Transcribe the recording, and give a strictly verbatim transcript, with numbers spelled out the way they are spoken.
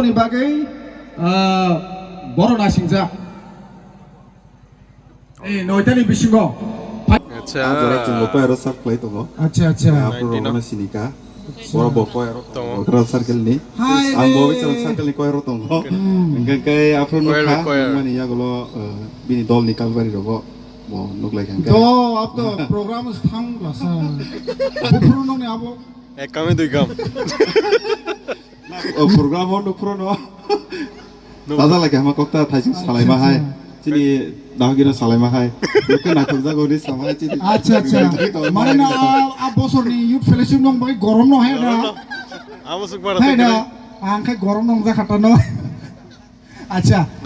Ni bagwi, ah, borok nasingjak. Eh, noitani bisingo. Acha. Ah, jora chwngbo koyaro sar khlai tongo. Acha, acha. Aphuru rokno sinika. Acha. Borok bo koyaro tongo. Central circle ni. Hai. Ang bo central circle ni koyaro tongo. Hmm. Hingke ke aphuru nukha, mani yagulo, eh, bini dol ni kalbari rogo bo nuklai kha hingke. Do, ab to program thang lasa. Buphuru nongni abo. Ek kami dui kam. O program o nukphuru no. Taja lagi hama kokta thaising salaima hai. Chini dahogino salaima hai. Nukhe naithok jago ni sama hai chini. Acha, acha. Mane na a, a bosorni youth fellowship nong bai gorom no hai da. Amo suk bara hai da. Ang khai gorom nong jakha ta no. Acha.